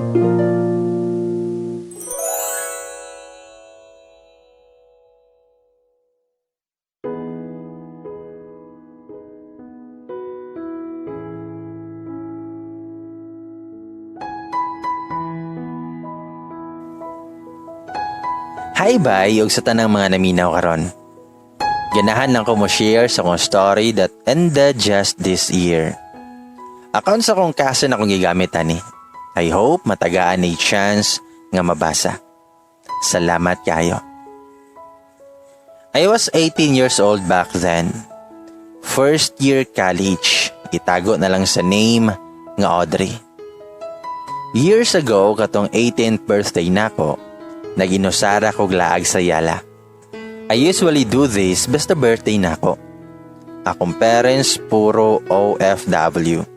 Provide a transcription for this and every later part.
Hi bye ug sa tanang mga naminaw karon. Ganahan lang ko mo share sa akong story that ended just this year. Account sa akong cousin akong gigamit ani. I hope matagaan ni chance nga mabasa. Salamat kayo. I was 18 years old back then. First year college. Itago na lang sa name nga Audrey. Years ago, katong 18th birthday nako, naginusara kog laag sa Yala. I usually do this basta birthday nako. Akong parents puro OFW.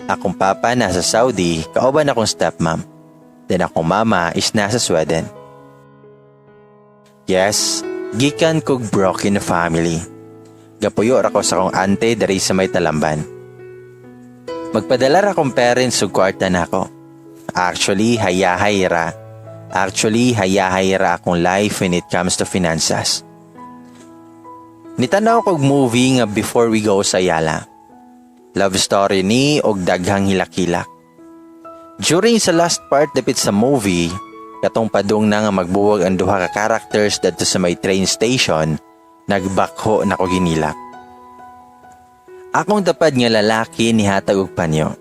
Akong papa nasa Saudi, kauban akong stepmom. Then akong mama is nasa Sweden. Yes, gikan kog broken family. Gapuyo ra ko sa akong ante diri sa may Talamban. Magpadala ra akong parents og kwarta nako. Actually, hayahay ra. Actually, hayahay ra akong life when it comes to finances. Nitanaw kog movie nga Before We Go sa Yala. Love story ni og daghang hilak-hilak. During sa last part dapit sa movie, katong padung na nga magbuwag ang duha ka characters dadto sa may train station, nagbakho na ko ginilak. Akong tapad nga lalaki nihatag og panyo.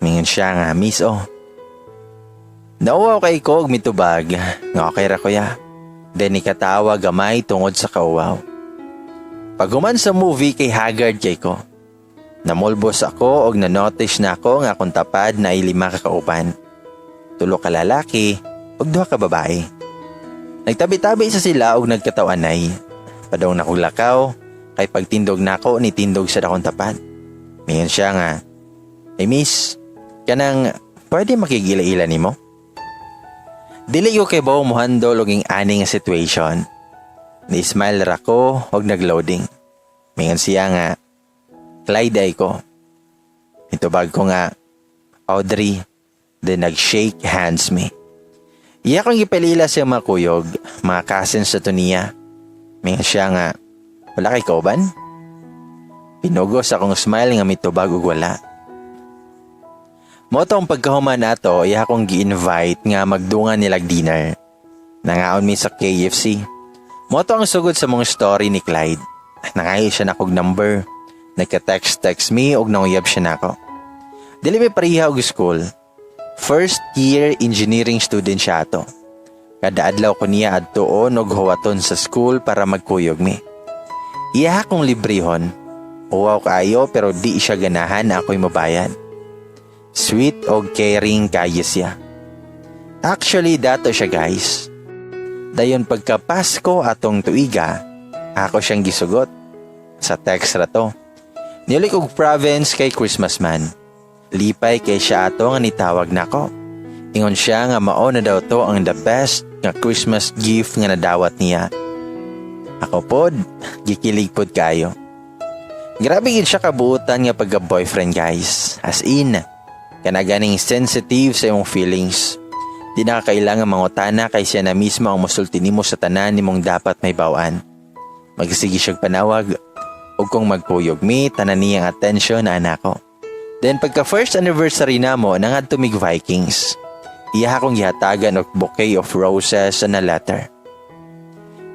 Mingon siya nga, "Miss oh." Nauwaw kay ko og mitubag nga okay ra kuya. Then nikatawa gamay tungod sa kauwaw. Paghuman sa movie kay haggard kay ko. Namulbos ako og na-notice na ako nga akong tapad na lima ka kauban. Tulo ka lalaki ug duha ka babae. Nagtabi-tabi sa sila og nagkatawanay. Padong nakog lakaw kay pagtindog nako ni tindog sa akong tapad. Mingon siya nga, "Hey miss, kanang pwede makigila-ila nimo?" Dili ko kay bawo mo handle og ani nga situation. Ni-smile ra ko og nagloading. Mingon siya nga, "Clyde ay ko." Itubag ko nga, "Audrey," then nag-shake hands me. Iya kong gipalila siya mga kuyog, mga cousins sa niya. Mingon siya nga, "Wala kay kauban?" Pinugos akong smile nga mitubag og wala. Mao tong pagkahuman nato, iya akong gi-invite nga magdungan nilag dinner. Nangaon mi sa KFC. Mao to ang sugod sa mong story ni Clyde. Nangayo siya nakog number. Nagka-text-text mi og nanguyab siya nako. Dili mi pareha og school. First year engineering student siya ato. Kada adlaw ko niya adtuon og huwaton sa school para magkuyog mi. Iya akong librehon. Uwaw kaayo pero di siya ganahan na ako'y mabayad. Sweet og caring kayo siya. Actually, dato siya guys. Dayon pagka Pasko atong tuiga, ako siyang gisugot. Sa text ra to. Niulik og province kay Christmas man. Lipay kay siya ato nga nitawag nako. Ingon siya nga mao na daw to ang the best nga Christmas gift nga nadawat niya. Ako pod, gikilig pod kayo. Grabe gid siya kabuutan nga pagka-boyfriend guys. As in, kana ganing sensitive sa imong feelings. Di na kailangan mangutana kay siya na mismo ang musulti nimo sa tanan nimong dapat may bawaan. Magsige siyag panawag ug kung magkuyog mi tanan niyang atensyon na anako. Then pagka first anniversary namo nangadto mig Vikings. Iya akong gihatagan og bouquet of roses and a letter.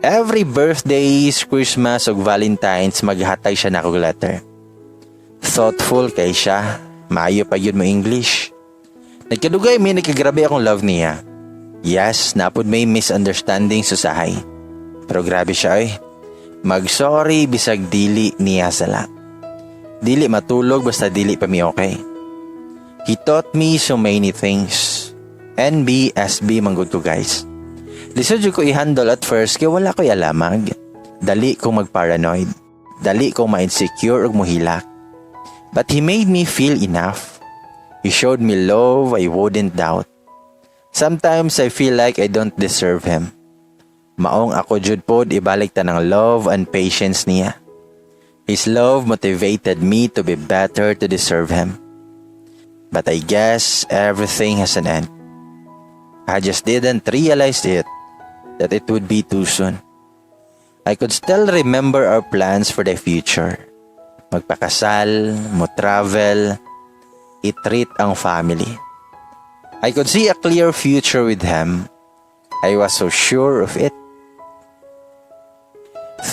Every birthdays, Christmas ug Valentines maghatag siya nako og letter. Thoughtful kay siya, maayo pa yun mo English. Nagkadugay mi nagkagrabe akong love niya. Yes, napod may misunderstanding sa sahay. Pero grabe siya eh. Mag-sorry bisag dili niya sala. Dili matulog basta dili pa mi okay. He taught me so many things. NBSB manggod ko guys. Lisod jud ko i-handle at first kay wala ko'y alamag. Dali kong magparanoid. Dali kong ma-insecure ug muhilak. But he made me feel enough. He showed me love I wouldn't doubt. Sometimes I feel like I don't deserve him. Maong ako jud pod ibalik tanang love and patience niya. His love motivated me to be better to deserve him. But I guess everything has an end. I just didn't realize it that it would be too soon. I could still remember our plans for the future. Magpakasal, mo travel, i-treat ang family. I could see a clear future with him. I was so sure of it.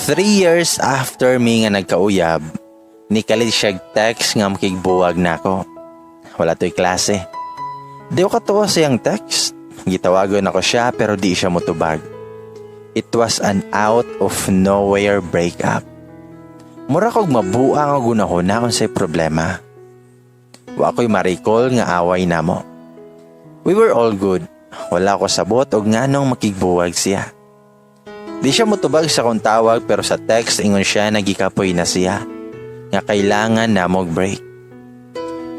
3 years after mi nga nagkauyab, nikalit siya text nga makigbuwag nako. Wala to'y klase. Di ko katuwa siyang text. Gitawagon ako siya pero di siya mutubag. It was an out of nowhere breakup. Mura kog mabuang og hunahuna unsay problema. Wa ko'y ma-recall nga away namo. We were all good. Wala ko sabot og nganong makigbuwag siya. Di siya mutubag sa akong tawag pero sa text ingon siya nagikapoy na siya. Nga kailangan na og break.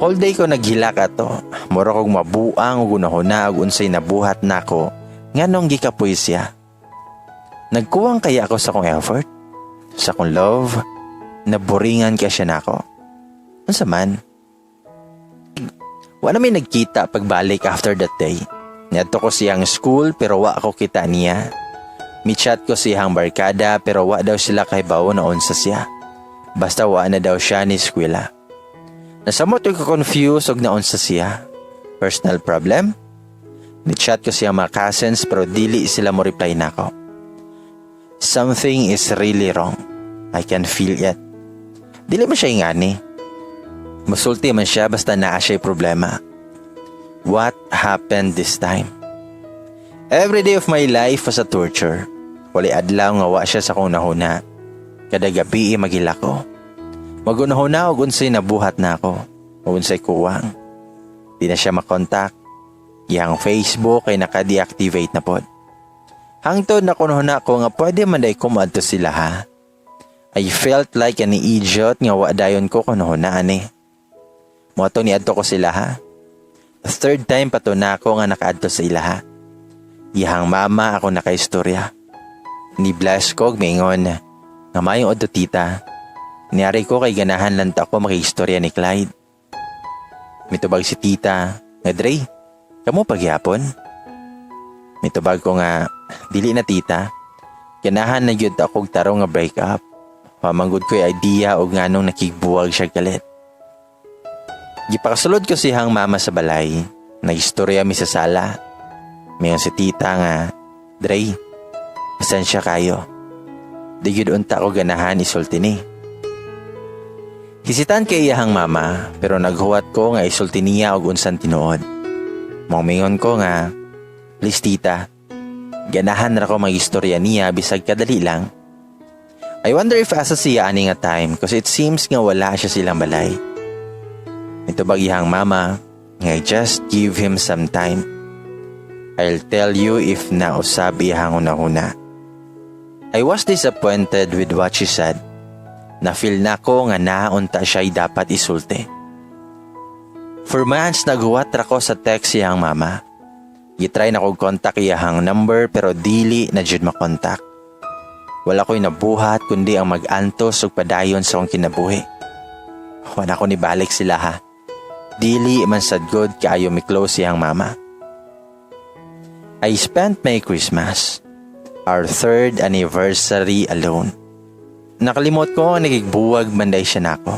Whole day ko naghilak ato. Mura kog mabuang og hunahuna og unsay nabuhat nako nganong gikapoy siya. Nagkuwang kaya ako sa akong effort? Sa akong love? Naboringan kaya siya nako? Unsa man? Wa na mi nagkita pagbalik after that day. Niadto ko siyang school pero wa ako kita niya. Mi-chat ko siyang barkada pero wa daw sila kahibaw na unsa siya. Basta wa na daw siya ni eskwela. Nasamot ko confused og naunsa siya. Personal problem? Ni-chat ko siya mga cousins pero dili sila mo reply nako. Something is really wrong. I can feel it. Dili man siya ingani. Musulti man siya basta naa siya problema. What happened this time? Every day of my life was a torture. Walay adlaw nga wa siya sa akong hunahuna. Kada gabi maghilak ko. Maghunahuna og unsay nabuhat nako. O unsay kuwang. Di na siya makontak. Iyang Facebook ay naka-deactivate na pod. Hangtod naghunahuna ko nga pwede man diay ko moadto sila ha. I felt like an idiot nga wa dayon ko kunahuna ani. Mao to niadto ko sila ha. Third time pa to nako nga nakaadto sa ila ha. Iyang mama ako nakaistorya. Ni bless ko miingon nga maayong udto, tita. Niari ko kay ganahan lang ta ako makiistorya ni Clyde. Mitubag si tita nga, "Dre, kamo pagyapon?" Mitubag ko nga, "Dili na, tita. Ganahan na gyud ako og tarong nga break up. Wa man gud ko'y idea og nganong nakigbuwag siya kalit." Gipakasulod ko siyang mama sa balay. Nagistorya mi sa sala. Miingon si tita nga, "Dre, pasensya kayo. Di gyud unta ko ganahan isulti ni." Hesitant kay iyahang mama pero naghuwat ko nga isulti niya og unsan tinuod. Mingon ko nga, "Please tita, ganahan ra ko mag-istorya niya bisag kadali lang." I wonder if asa siya ani nga time kasi it seems nga wala siya silang balay. Mitubag iyang mama nga, "Just give him some time. I'll tell you if nausab iyang hunahuna." I was disappointed with what she said. Na-feel nako nga naunta siya dapat isulti. For months naghuwat ra ko sa text siyang mama. Gitry na kog contact iyahang number pero dili na jud makontak. Wala ko'y nabuhat kundi ang mag-antos ug padayon sa akong kinabuhi. Wala ko nibalik sila ha. Dili man sad good kaayo mi close siyang mama. I spent my Christmas, our third anniversary, alone. Nakalimot ko nga nagigbuwag man diay siya nako.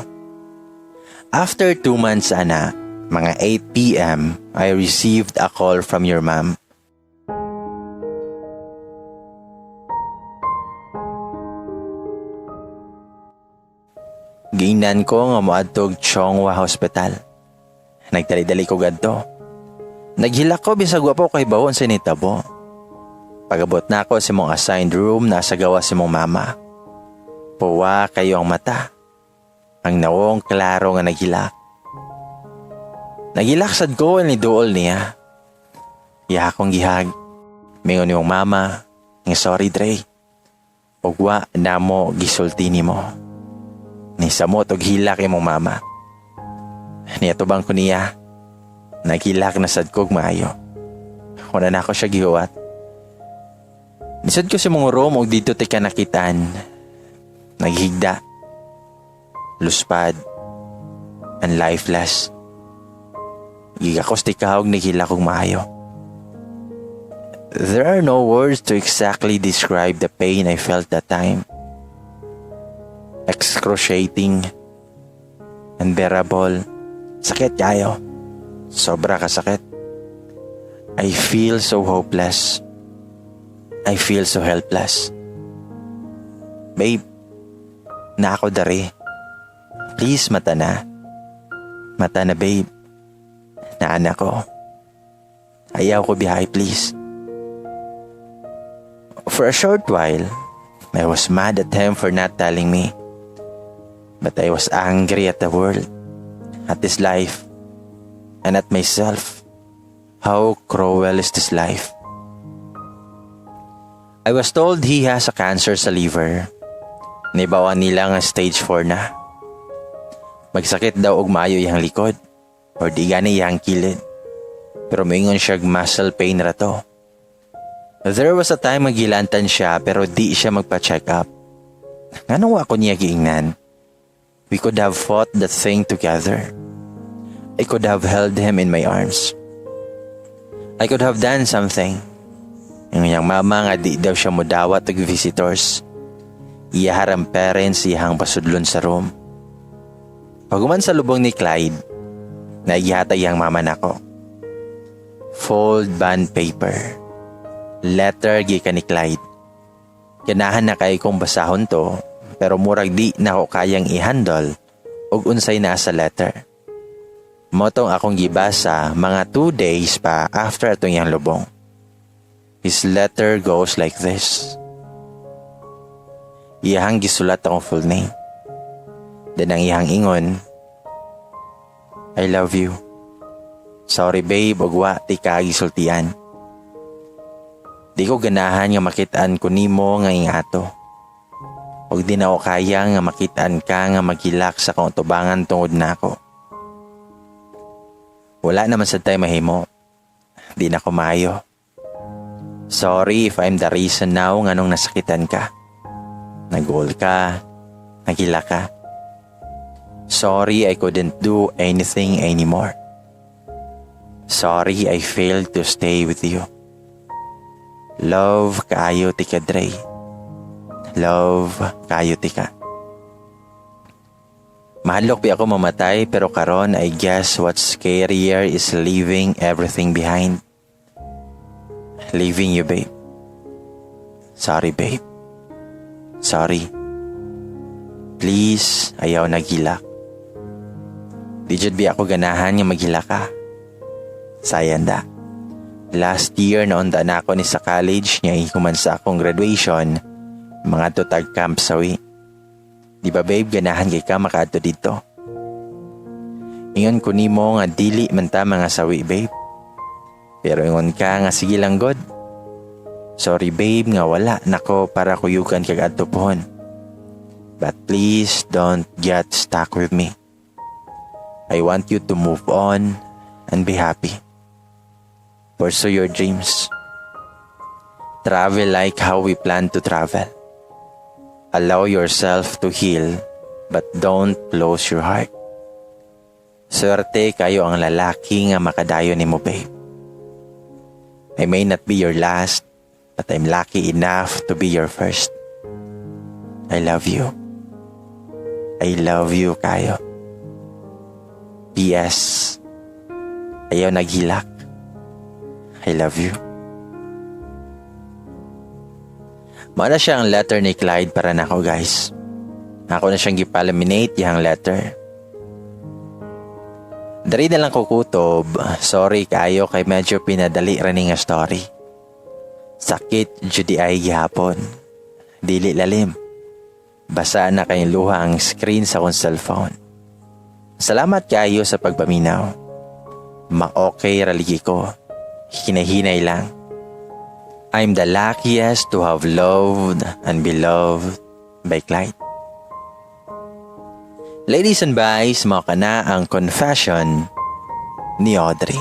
After 2 months ana, mga 8 p.m., I received a call from your mom. Giingnan ko nga moadtog Chonghua Hospital. Nagdali-dali ko gadto. Naghilak ko bisag wa pa ko kahibaw sa nitabo. Pagabot nako sa mong assigned room, nasa gawas si mong mama. Puwa kayo ang mata. Ang nawong klaro nga naghilak. Naghilak sad ko ni duol niya. Iya akong gi-hug. Mingon yung mama nga, "Sorry, Dre. Ug wa namo gisulti nimo." Nisamot og hilak imong mama. Niatubang ko niya. Naghilak na sad kog maayo. Wala na ako siya gihuwat. Nisad ko sa mong room og dito tika nakitaan. Naghigda. Luspad. And lifeless. Gigakos ti kahog, naghilak og maayo. There are no words to exactly describe the pain I felt that time. Excruciating, unbearable, sakit kaayo. Sobra kasakit. I feel so hopeless. I feel so helpless. Babe, naa ko diri. Please, mata na. Mata na, babe. Naa na ko. Ayaw ko biyahe, please. For a short while, I was mad at him for not telling me. But I was angry at the world, at this life, and at myself. How cruel is this life? I was told he has a cancer sa liver. Nahibaw-an nila nga stage 4 na. Magsakit daw og maayo iyang likod or di gani iyang kilid. Pero moingon siya muscle pain ra to. There was a time nga gihilantan siya pero di siya magpa-check up. Nganong wa ko niya giingnan? We could have fought the thing together. I could have held him in my arms. I could have done something. Ang iyang mama nga di daw siya mudawat og visitors. Iyaha rang parents iyahang pasudlon sa room. Paghuman sa lubong ni Clyde, naay gihatag iyang mama nako. Fold bond paper. Letter gikan ni Clyde. Ganahan na kaayo kong basahon to, pero murag di nako kayang i-handle og unsay naa sa letter. Mao tong akong gibasa mga 2 days pa after atong iyang lubong. His letter goes like this. Iyahang gisulat akong full name. Then ang iyahang ingon, "I love you. Sorry, babe, ug wa tika gisultian. Di ko ganahan nga makitaan ko nimo nga ingato. Ug di na ko kaya nga makitaan ka nga maghilak sa akong tubangan tungod nako. Wala naman sad tay mahimo. Di na ko maayo. Sorry if I'm the reason now nganong nasakitan ka. Nag-uol ka, naghilak ka. Sorry I couldn't do anything anymore. Sorry I failed to stay with you. Love kaayo tika, Dre. Love kaayo tika. Mahadlok bi ako mamatay, pero karon I guess what's scarier is leaving everything behind. Leaving you, babe. Sorry, babe. Sorry. Please, ayaw na'g hilak. Di jud bi ako ganahan nga maghilak ka. Sayang da. Last year na unta na ako ni sa college niya human sa akong graduation, mangadto tag Camp Sawi. Di ba, babe, ganahan kay ka makaadto didto? Ingon ko nimo nga dili man ta mga sawi, babe. Pero ingon ka nga sige lang god. Sorry, babe, nga wala nako para kuyugan kag adto pohon. But please don't get stuck with me. I want you to move on and be happy. Pursue your dreams. Travel like how we plan to travel. Allow yourself to heal, but don't close your heart. Swerte kaayo ang lalaki nga makadayon nimo, babe. I may not be your last, but I'm lucky enough to be your first. I love you. I love you kaayo. P.S. Ayaw na'g hilak. I love you." Mao na siya ang letter ni Clyde para nako, guys. Ako na siyang gipalaminate yung letter. Dari na lang ko kutob. Sorry kaayo kay medyo pinadali ra ni nga story. Sakit jud diay gihapon. Dili lalim. Basa na kaayo luha ang screen sa akong cellphone. Salamat kaayo sa pagpaminaw. Ma-okay ra lagi ko. Hinahinay lang. I'm the luckiest to have loved and be loved by Clyde. Ladies and guys, mao kana ang confession ni Audrey.